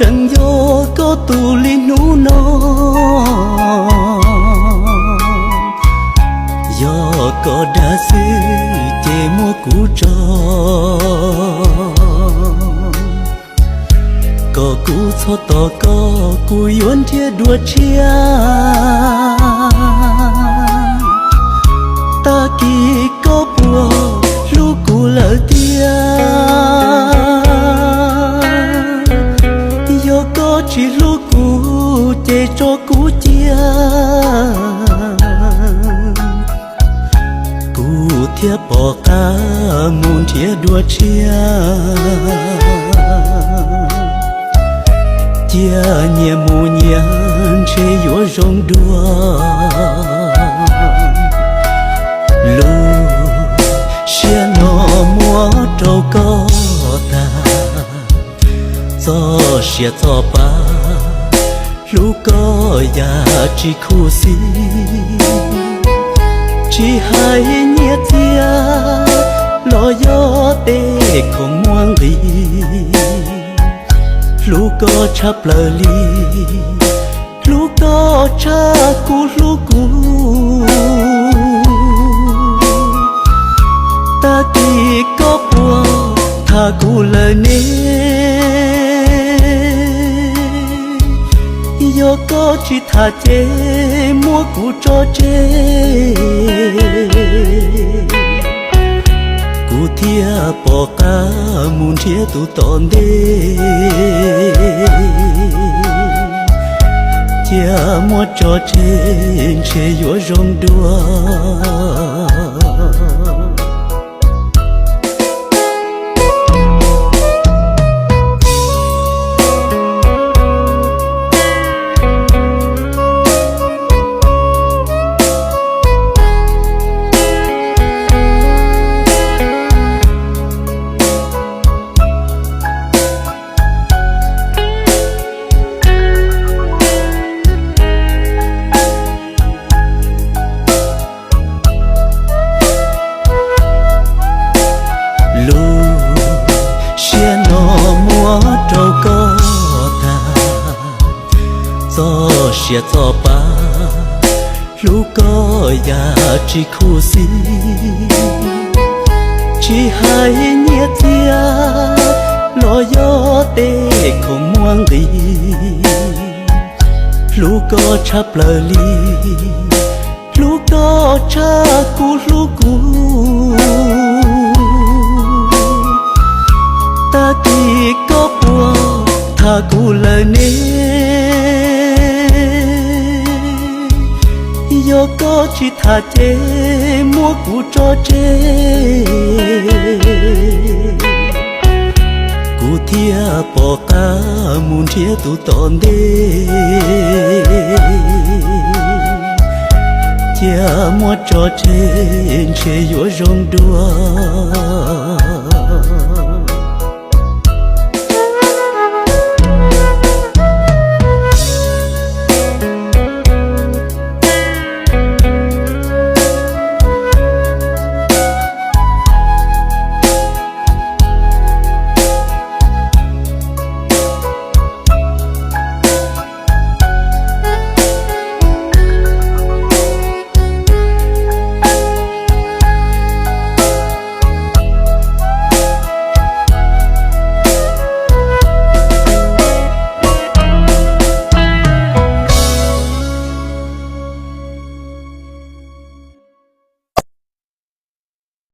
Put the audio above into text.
Tseem yog koj tus li hnub no, yog koj dag xwb ces muab kuv tso, kom kuv txhob tos koj, kuv yuav nrhiav dua tshiab. Tag kis koj puas hlub kuv lawm tiag? Yog koj tsis hlub kuv ces tso kuv cia, kuv thiaj pom qab mus nrhiav dua tshiab. Cia nyias mus nyias ntshe yuav zoo dua. Lub siab no muab rau koj tag, txoj sia txoj pa, hlub koj yam tsis khuv xim. Tsis hais nyiaj txiag los yog tej khoom muaj nqis, hlub koj tshaj plaws li, hlub koj tshaj kuv hlub kuv. Tag kis koj puas tham kuv lawm ne? Yog koj tsis tham ces muab kuv tso tseg, kuv thiaj pom qab mus nrhiav tus tom ntej. Cia muab tso tseg ntshe yuav zoo dua. Lub siab no muab rau koj tag, txoj sia txoj pa, hlub koj yam tsis khuv xim. Tsis hais nyiaj txiag los yog tej khoom muaj nqis, hlub koj tshaj plaws li, hlub koj tshaj kuv hlub kuv. Tag kis koj puas tham kuv lawm ne? Yog koj tsis tham ces muab kuv tso tseg, kuv thiaj pom qab mus nrhiav tus tom ntej. Cia muab tso tseg ntshe yuav zoo dua.